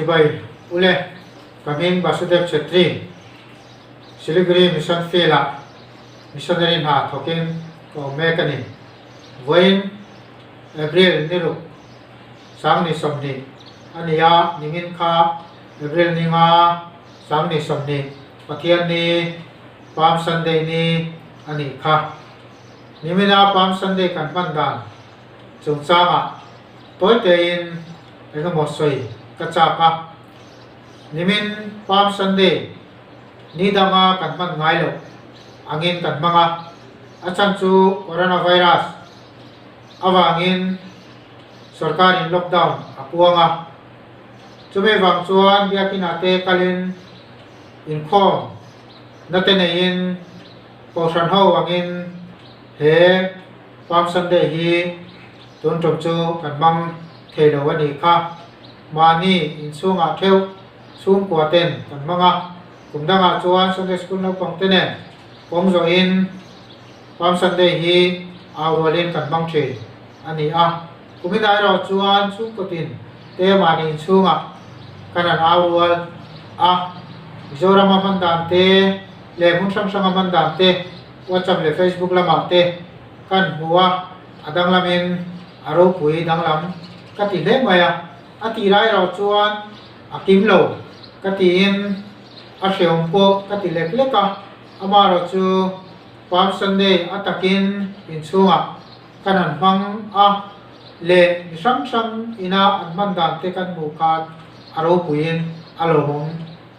Chibai ule ka hming Basudev Chhetri, Siliguri Mission Field ah Missionary hna thawkin ka awm mek a ni. Vawiin April ni ruk Sangni 20 a ni a, nimin kha April ni nga Sangni 20 Pathianni Palm Sunday ni a nih kha. Nimina Palm Sunday kan hman dan chungchangah tawi tein eng emaw sawi ka chak a. Nimin Palm Sunday ni danga kan hman ngai loh angin kan hmang a, a chhan chu coronavirus avangin sorkarin lockdown a puang a. Chumi vang chuan biakinah te kalin inkhawm na te neiin kohhran ho angin he Palm Sunday hi tun tum chu kan hmang thei lo a nih kha. Mahni inchhungah theuh chhungkua ten kan hmang a, kum dangah chuan Sunday School naupang te nen kawng zawhin Palm Sunday hi au rualin kan hmang thin a ni a. Kumin erawh chuan chhungkaw tin te mahni inchhungah kan han au rual a, Mizorama hman dan te leh hmun hrang hranga hman dan te WhatsApp leh Facebook lamah te kan hmu a, a danglamin a ropui danglam ka ti hle mai a, a tih lai erawh chuan a kim lo ka tiin a hreawm pawh ka ti lek lek a, amaherawh chu Palm Sunday a takin inchhungah kan han hmang a leh mi hrang hrang ina an hman dan te kan hmuh khan a ropuiin a lawmawm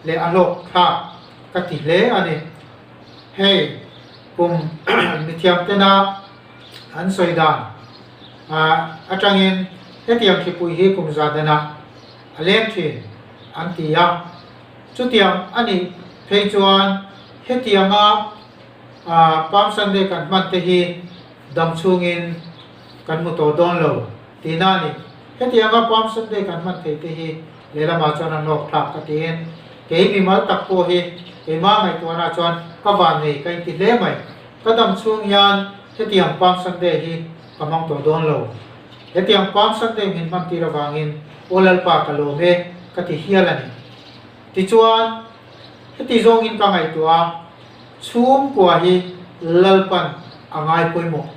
leh a hlawk thlak ka ti hle a ni. Hei kum mithiam tena an sawi dan atangin hetiang thlipui hi kum za danah a leng thin an ti a, chutiang a nih phei chuan hetianga Palm Sunday kan hman te hi dam chhungin kan hmu tawh dawn lo tihna a ni. Hetianga Palm Sunday kan hman theih te hi lehlamah chuan a hnawk thlak ka tiin kei mimal tak pawh hi keimah ngaihtuahna chuan ka vannei ka inti hle mai. Ka dam chhung hian hetiang Palm Sunday hi ka hmang tawh dawn lo. Hetiang Palm Sunday min hman tir avangin Aw Lalpa ka lawm e ka ti hial a ni. Tichuan heti zawngin ka ngaihtuah a. Chhungkua hi Lalpan a ngai pawimawh.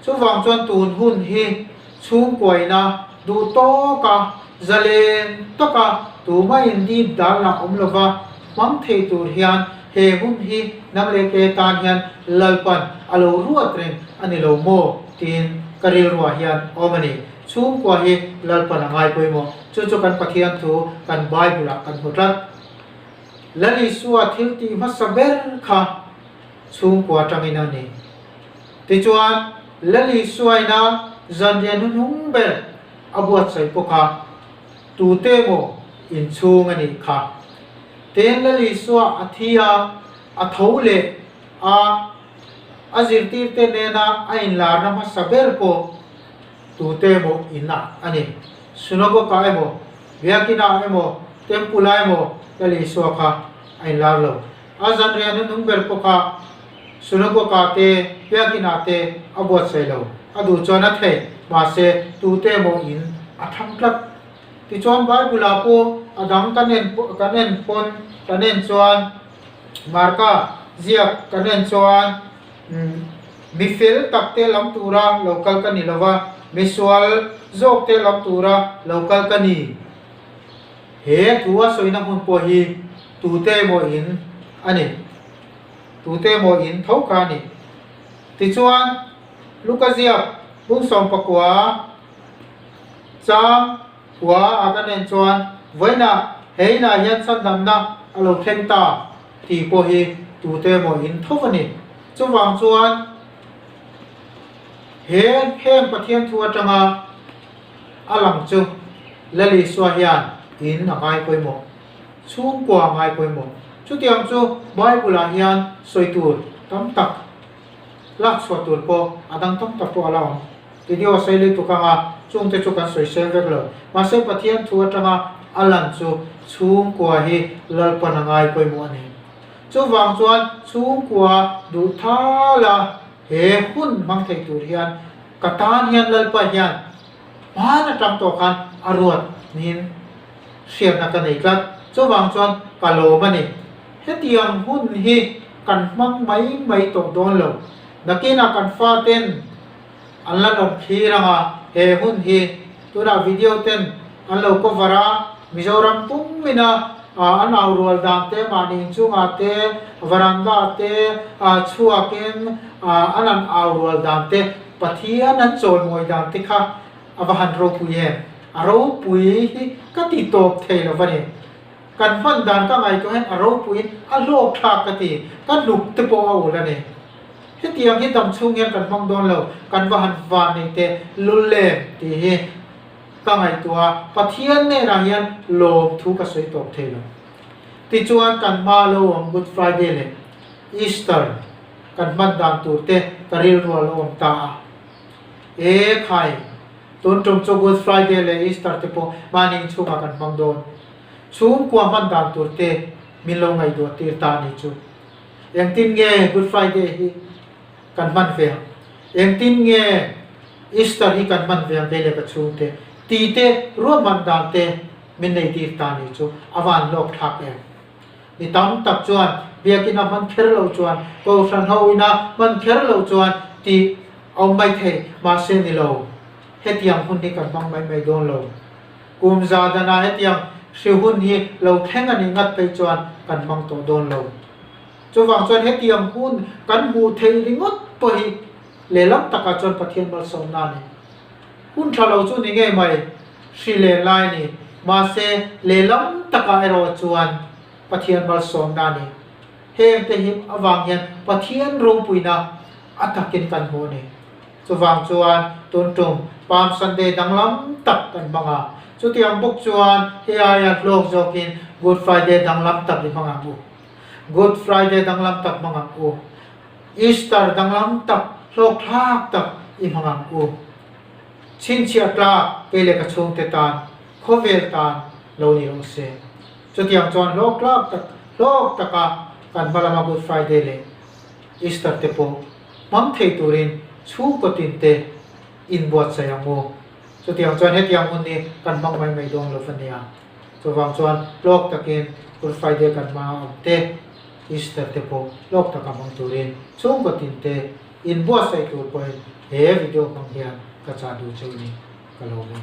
Chuvang chuan tun hun hi chhungkuaina duh tawka zalen taka tumah dip dal lah awm lova hmang thei tur hian he hun hi nang leh ke tan hian Lalpan a lo ruat reng a ni lo maw tiin ka rilruah hian awm a ni. Chhungkua hi Lalpan a ngai pawimawh. Chu chu kan Pathian thu kan Bible-ah kan hmu tlat. Lal Isua thil tih hmasa ber kha chhungkua atangin a ni. Tichuan, Lal Isuaina zanriah hnuhnung ber a buatsaih pawh kha tute emaw inchhung a nih kha. Tin, Lal Isua a thi a, a tho leh a, a zirtirte nena a inlarna hmasa ber pawh tute emaw inah a ni. Synagogue-ah emaw, Biakinah emaw, Temple-ah emaw Lal Isua kha a inlar lo. A zanriah hnuhnung ber pawh kha Synagogue-ah te, Biakinah te a buatsaih lo. A duh chuan a theih, mahse tute emaw in a thlang tlat. Tichuan Bible-ah pawh a dang kan en kan en pawn kan en chuan Marka ziak kan en chuan Mi fel tak te lam tura lo kal ka ni lo va, mi sual zawk te lam tura lo kal ka ni. He thu a sawina hmun pawh hi tute emaw in a ni. Tute emaw in tho kha a ni. Tichuan, Luka ziak bung 19 chang kua a kan en chuan vawiinah he inah hian chhandamna a lo thleng ta. Tih pawh hi tute emaw in tho a ni. Chuvang chuan he heng Pathian thu atanga a lang chu Lal Isua hian in a ngai pawimawh, chhungkua a ngai pawimawh. Chutiang chu Bible-ah hian sawi tur tam tak, lak chhuah tur pawh a dang tam tak pawh a la awm. Video a sawi lutuk anga chungte chu kan sawi sel vek lo. Mahse Pathian thu atanga a lan chu chhungkua hi Lalpan a ngai pawimawh a ni. Chuvang chuan chhungkua duh thala he hun hmang thei tur hian ka tan hian Lalpa hian hman atang tawh khan a ruat niin. hriatna ka nei tlat. Chuvang chuan ka lawm a ni. Hetiang hun hi kan hmang mai mai tawh dawn lo. Nakinah kan faten an la nawm thlir ang a, he hun hi tunah video ten an lo cover a, Mizoram pumina an au rual dan te, mahni inchungah te, varanda te chhuakin an an au rual dan te, Pathian an chawimawi dan te kha a va han ropui em? A ropui hi ka ti tawp thei lo va ni. Kan hman dan ka ngaihtuah hian a ropuiin a hlawk thlak ka ti, ka hnuk te pawh a ul a ni. Hetiang hi dam chhung hian kan hmang dawn lo, kan va han van nei teh lul em tih hi ka ngaihtuah a, Pathian hnenah hian lawmthu ka sawi tawp thei lo. Tichuan kan hma lo awm Good Friday leh Easter kan hman dan tur te ka rilru a lo awm ta a. E khai, tun tum chu Good Friday leh Easter te pawh mahni inchhungah kan hmang dawn. Chhungkua hman dan tur te min lo ngaihduah tir ta a ni chu. Engtin nge Good Friday hi kan hman ve ang? Engtin nge Easter hi kan hman ve ang kei leh ka chhungte? Ti te, ruahman dan te min nei tir ta ni chu a van lawk thlak em? Mi tam tak chuan biakina hman kher lo chuan, kohhran ho ina hman kher lo chuan tih a awm mai thei, mahse ni lo. Hetiang hun hi kan hmang mai mai dawn lo. Kum za danah hetiang hri hun hi lo thleng a nih ngat phei chuan kan hmang tawh dawn lo. Chuvang chuan hetiang hun kan hmuh theih ringawt pawh hi lehlam takah chuan Pathian malsawmna a ni. Hun tha lo chu ni ngei mai, hri len lai a ni. Mahse, lehlam takah erawh chuan Pathian malsawmna a ni. Heng te hi avang hian Pathian ropuina a takin kan hmu a ni. Chuvang chuan tun tum Palm Sunday danglam tak kan hmang a, chutiang bawk chuan hei aia hlawk zawkin Good Friday danglam tak i hmang ang u. Good Friday danglam tak hmang ang u. Easter danglam tak hlawk thlak tak i hmang ang u. Chhinchhiah tlak kei leh ka chhungte tan, khawvel tan lo ni rawh se. Chutiang chuan hlawk tlak tak hlawk taka kan hma lama Good Friday leh Easter te pawh hmang thei turin chhungkaw tin te inbuatsaih ang u. Chutiang chuan hetiang hun hi kan hmang mai mai dawn lo va nia. Chuvang chuan hlawk takin Good Friday kan hmang a awm te, Easter te pawh hlawk taka hmang turin chhungkaw tin te inbuatsaih tur pawhin he video hmang hian ka chah duh cheu ni ka lo veng.